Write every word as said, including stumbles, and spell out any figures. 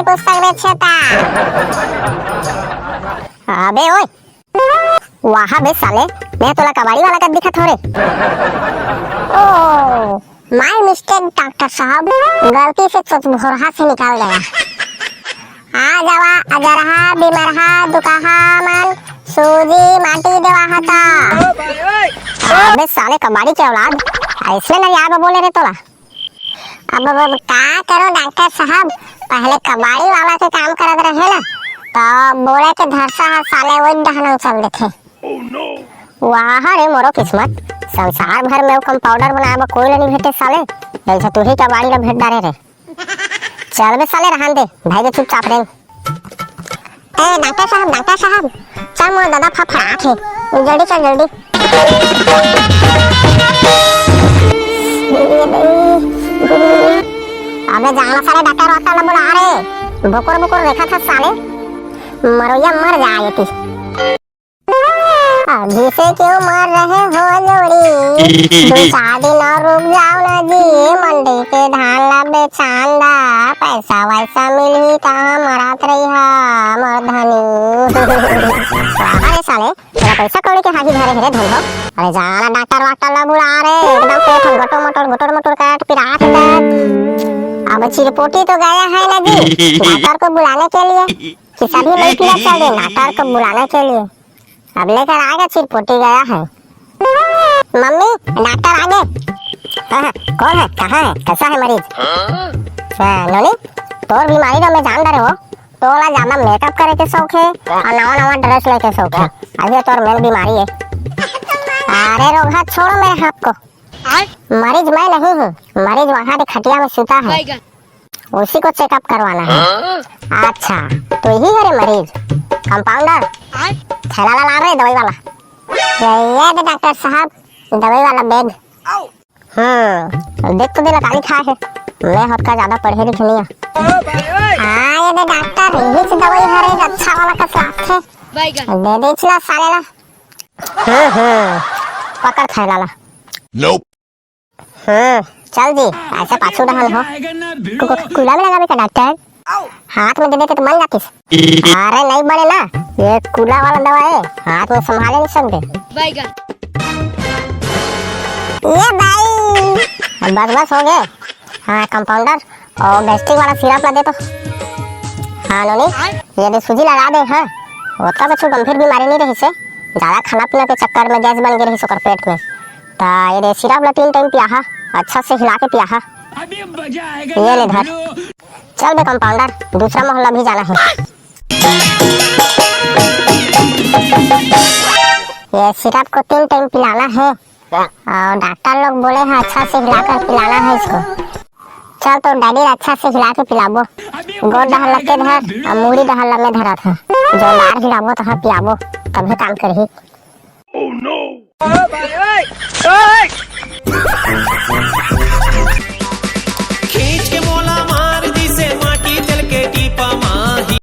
पुस्तक बेचता। अबे ओए, वाह बे साले, मैं तोला कबाड़ी वाला कस दिखत हो रे। ओ, my mistake डॉक्टर साहब, गलती से चोचभोरहा से निकल गया। आ जावा अजरहा, बिमरहा, दुकाहा मन, सूजी माटी देवा हता। अबे साले कबाड़ी के औलाद, ऐसे न यार बोले रे तोला। अब, अब, अब का करो डॉक्टर साहब, पहले कबाड़ी वाला के काम करत रहे ना, तो बोले के धरसा ह साले वही डहन चल देथे। वाह रे मोरो किस्मत, संसार भर में वो कंपाउंडर बनाए बर कोई ल नहीं भेटे साले, जैसे तू ही कबाड़ी ल भेट डारे रे। चल बे साले, रहन दे, भाई के चुपचाप रे। ए डॉक्टर साहब, डॉक्टर साहब, चल मोर ददा फफड़ात हे, जल्दी चल जल्दी। अबे जाना सारे डॉक्टर वाक्टर ला बुला रे, बोकर बोकर देखा था साले, मरोइया मर जाए थी। अभी से क्यों मर रहे हो जोड़ी, दो चार दिन और रुक जाओ ना जी, मंडी के धान ला बेचान ला, पैसा वैसा मिलही त मरात रही हा मोर धनी। अरे साले, तेरा पैसा कौड़ी के हागी धरे हे रे धन हो। अरे जाना डॉक्टर वाक्टर ला बुला रे, एकदम पेट हम गटो मटोर गटोर मटोर करत पिरात हे। अब चिरपोटी तो गया है ना जी, डॉक्टर को बुलाने के लिए, कि सभी नहीं पीरा चल रहे डॉक्टर को बुलाने के लिए। अब लेकर आ गया, चिरपोटी गया है। मम्मी, डॉक्टर आ गए। हाँ, हाँ, कौन है, कहाँ है, कैसा है मरीज? हाँ, नोनी, तोर बीमारी तो मैं जान डरे हो, तोला ज्यादा मेकअप करे के शौक है और नवा नवा ड्रेस लेके शौक है। अभी तोर मेन बीमारी है। अरे रोगहा, छोड़ो मेरे हाथ को। मरीज मैं नहीं हूँ, मरीज वहाँ के खटिया में सुता है। उसी को चेकअप करवाना है। अच्छा, तू ही है रे मरीज? कंपाउंडर, थैला ला, ला रे दवाई वाला। ये, ये दे डॉक्टर साहब, दवाई वाला बैग। हम्म, देख तो दे ला, काली खा है। मैं हतका ज्यादा पढ़े लिखे नहीं है। हाँ, ये दे डॉक्टर, यही से दवाई हरे, अच्छा वाला कस लागथे। दे दे इचला साले ला। हम्म, हम्म, पकड़ थैला ला। हम्म, चल जी, ऐसे पाछू डहन हो। कु-, कु-, कुला में लगाबे का डॉक्टर? हाथ में देबे त मन जातिस। अरे नहीं बने ना, ये कुला वाला दवा है, हाथ में संभाले नहीं सकते। ये भाई, बस बस हो गए। हाँ कंपाउंडर, और गैस्ट्रिक वाला सिरप ला दे तो। हाँ नोनी, ये दे सूजी लगा दे। हाँ, ओतका कुछ गंभीर बीमारी नहीं रही से, ज्यादा खाना पीना के चक्कर में गैस बन गई रही ओकर पेट में। ता ये दे सिरप ला तीन टाइम पिया हा, अच्छा से हिला के पिया हा। ये ले धर। चल बे कंपाउंडर, दूसरा मोहल्ला भी जाना है। ये सिरप को तीन टाइम पिलाना है और डॉक्टर लोग बोले हैं अच्छा से हिलाकर पिलाना है इसको। चल तो डैडी अच्छा से हिला के पिलाबो। गोड़ डहर लगे धर और मूड़ी डहर लम्बे धरत है। जोरदार हिलाबो तो हाँ पियाबो, तभी काम करही।